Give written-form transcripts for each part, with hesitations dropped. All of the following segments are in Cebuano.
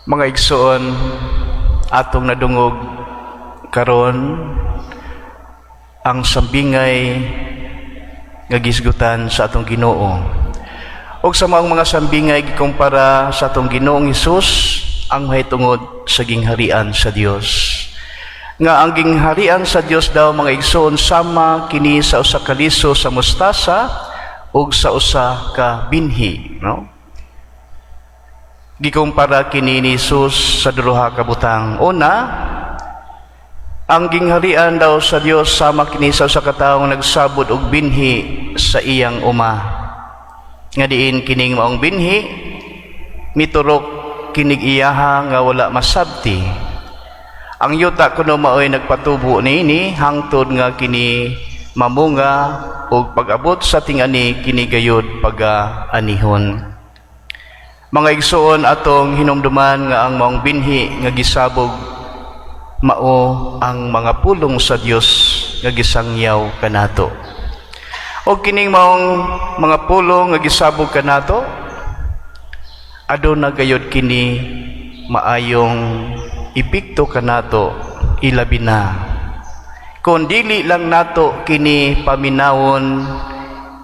Mga igsoon, atong nadungog karon ang sambingay nga gisgutan sa atong Ginoo. Ug sa maong mga sambingay, gikumpara sa atong Ginoong Hesus ang mahitungod sa gingharian sa Dios. Nga ang gingharian sa Dios daw, mga igsoon, sama kini sa usa ka liso sa mustasa ug sa usa ka binhi, no? Gikumpara kini ni Jesus sa duha ka butang. Una, ang gingharian daw sa Dios sama kini sa usa ka tawo nagsabod og binhi sa iyang uma. Nga diin kining maong binhi miturok kinig iyaha nga wala masabti. Ang yuta kuno maoy nagpatubo niini hangtod nga kini mamunga, ug pag-abot sa ting-ani, kini gayud paga-anihon. Mga igsoon, atong hinumduman nga ang maong binhi nga gisabog mao ang mga pulong sa Dios nga gisangyaw kanato. O kining maong mga pulong nga gisabog kanato, aduna gayud kini maayong epekto kanato, ilabi na kung dili lang nato kini paminawon,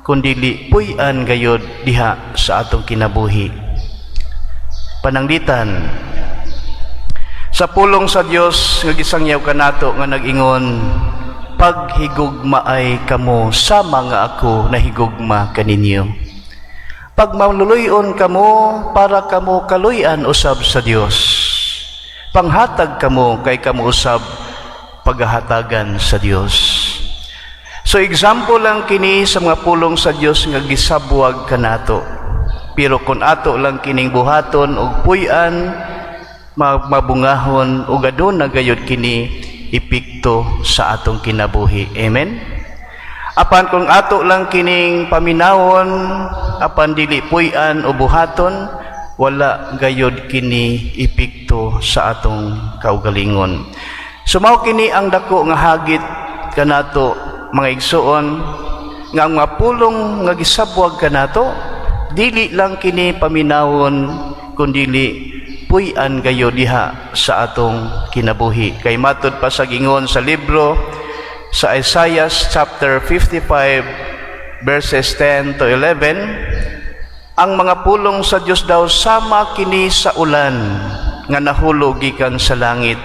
kung dili puy-an gayud diha sa atong kinabuhi. Pananglitan sa pulong sa Dios nga gisangyaw kanato nga nag-ingon, "Paghigugmaay kamo sama nga ako nahigugma kaninyo. Pagmaluluy-on kamo para kamo kaluy-an usab sa Dios. Panghatag kamo kay kamo usab paghahatagan sa Dios." So example lang kini sa mga pulong sa Dios nga gisabwag kanato. Pero kung ato lang kining buhaton ug puy-an, mabungahon ug aduna gayud kini epekto sa atong kinabuhi. Amen. Apan kung ato lang kining paminawon apan dili puy-an o buhaton, wala gayud kini epekto sa atong kaugalingon. So mao kini ang dako nga hagit kanato, mga igsoon, nga ang mga pulong nga gisabwag kanato, dili lang kini paminawon kundili puy-an gayud diha sa atong kinabuhi. Kay matud pa sa gingon sa libro sa Isaiah chapter 55 verses 10 to 11, ang mga pulong sa Dios daw sama kini sa ulan nga nahulog gikan sa langit.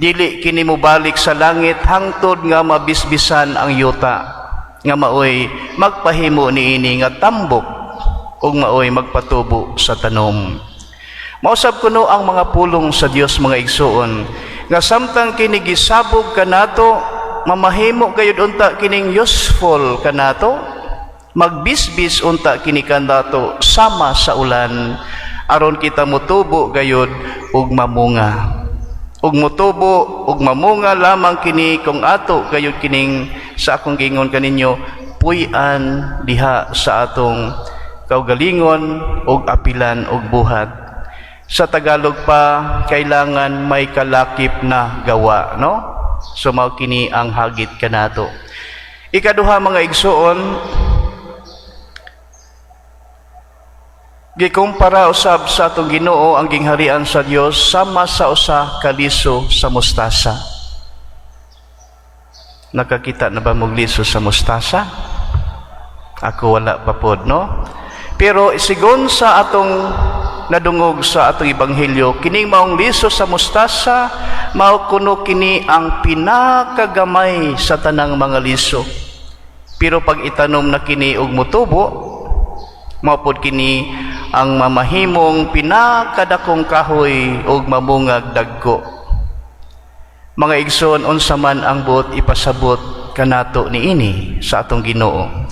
Dili kini mobalik sa langit hangtod nga mabisbisan ang yuta, nga maoy magpahimo niini nga tambok ug maoy magpatubo sa tanom. Mausab kuno ang mga pulong sa Dios, mga igsuon, nga samtang kini gisabog kanato, mamahimo gayud unta kining useful kanato, magbisbis unta kini kanato sama sa ulan aron kita motubo gayud ug mamunga. Ug motubo ug mamunga lamang kini kung ato gayud kining, sa akong gingon kaninyo, puy-an diha sa atong kaugalingon ug apilan og buhat. Sa Tagalog pa, kailangan may kalakip na gawa, no? So mao kini ang hagit kanato. Ikaduha, mga igsoon, gikumpara usab sa atong Ginoo ang gingharian sa Dios sama sa usa ka liso sa mustasa. Nakakita na ba mong liso sa mustasa? Ako wala pa pod, no? Pero sigon sa atong nadungog sa atong ebanghelyo, kining maong liso sa mustasa, mao kuno kini ang pinakagamay sa tanang mga liso. Pero pag itanom na kini og motubo, mao pod kini ang mamahimong pinakadakong kahoy ug mamungag dagko. Mga igsoon, unsa man ang buot ipasabot kanato niini sa atong Ginoo?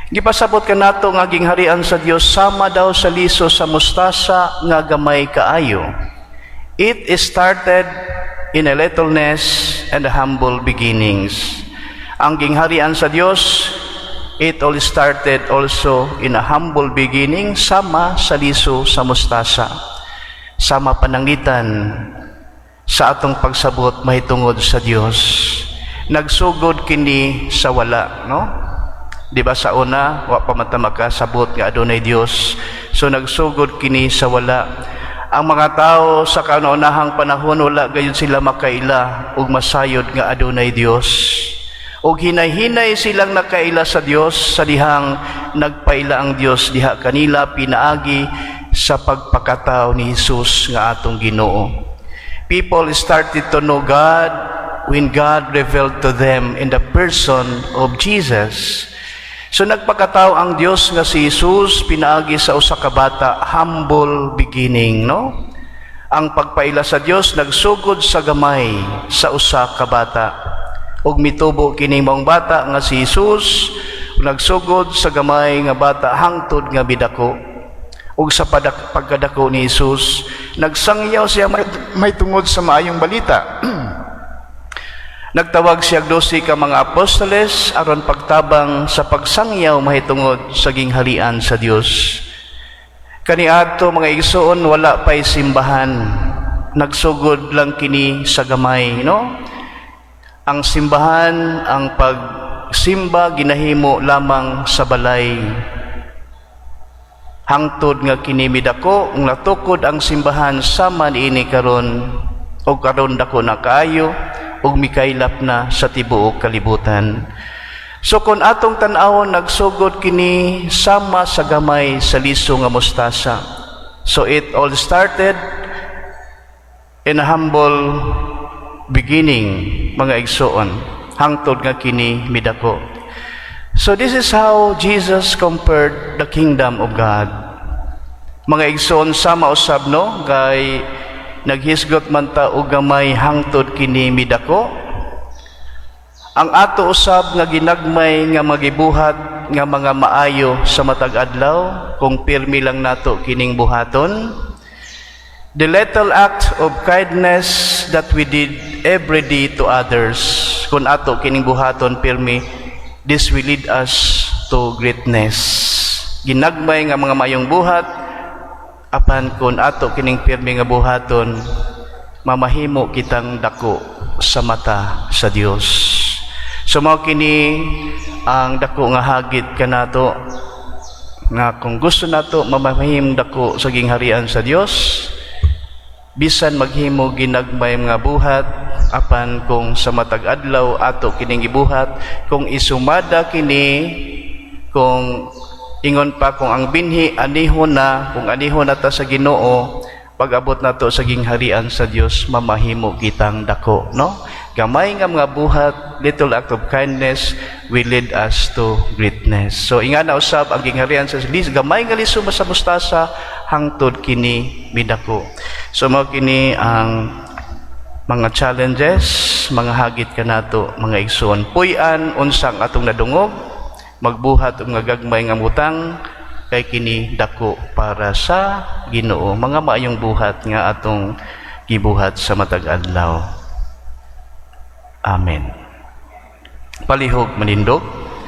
Gipasabot kanato nga gingharian sa Dios sama daw sa liso sa mustasa nga gamay kaayo. It started in a littleness and a humble beginnings. Ang gingharian sa Dios, it all started also in a humble beginning, sama sa liso sa mustasa. Sama pananglitan sa atong pagsabot mahitungod sa Dios. Nagsugod kini sa wala, no? Di ba sa una, wa pa man ta makasabot nga adunay Dios. So nagsugod kini sa wala. Ang mga tao sa kauna-unahang panahon, wala gayud sila makaila ug masayod nga adunay Dios. Ug hinay-hinay silang nakaila sa Dios sa dihang nagpaila ang Dios diha kanila pinaagi sa pagpakatao ni Jesus nga atong Ginoo. People started to know God when God revealed to them in the person of Jesus. So nagpakatao ang Dios nga si Jesus pinaagi sa usa ka bata, humble beginning, no? Ang pagpaila sa Dios nagsugod sa gamay, sa usa ka bata. Ug mitubo kini maong bata nga si Jesus, nagsugod sa gamay nga bata hangtod nga midako. Ug sa pagkadako ni Jesus, nagsangyaw siya may tungod sa maayong balita. Nagtawag siya og 12 ka mga apostoles aron pagtabang sa pagsangyaw mahitungod sa gingharian sa Dios. Kaniadto, mga igsoon, wala pa'y simbahan. Nagsugod lang kini sa gamay, no? Ang simbahan, ang pagsimba ginahimo lamang sa balay. Hangtod nga kini midako, ug natukod ang simbahan sama niini karon, og karon dako na kaayo ug mikaylap na sa tibuok kalibutan. So kung atong tan-awon, nagsugod kini sama sa gamay sa liso nga mustasa. So it all started in a humble beginning, mga igsoon, hangtod nga kini midako. So this is how Jesus compared the kingdom of God. Mga igsoon, sama usab, no, kay naghisgot man ta og gamay hangtod kini midako. Ang ato usab nga ginagmay nga magibuhat nga mga maayo sa matag adlaw, kung pirmi lang nato kining buhaton, the little act of kindness that we did every day to others, kung ato kining buhaton pirmi, this will lead us to greatness. Ginagmay nga mga mayong buhat, apan kung ato kining pirmi nga buhaton, mamahimo kitang dako sa mata sa Dios. So mao kini ang dako nga hagit kanato nga kung gusto nato mamahim dako sa gingharian sa Dios, bisan maghimo ginagmay nga buhat, apan kung sa matag adlaw ato kining gibuhat, kung isumada kini, kung ingon pa kung ang binhi anihon na, kung anihon na ta sa Ginoo, pag-abot nato sa gingharian sa Dios, mamahimo kitang dako, no? Gamay nga mga buhat, little act of kindness will lead us to greatness. So ingana usab ang gingharian sa gamay nga liso sa mustasa hangtod kini midako. So mao kini ang mga challenges, mga hagit kanato, mga igsoon. Puy-an unsang atong nadungog, magbuhat og mga gagmay nga butang kay kini dako para sa Ginoo. Mga maayong buhat nga atong gibuhat sa matag adlaw. Amen. Palihog manindog.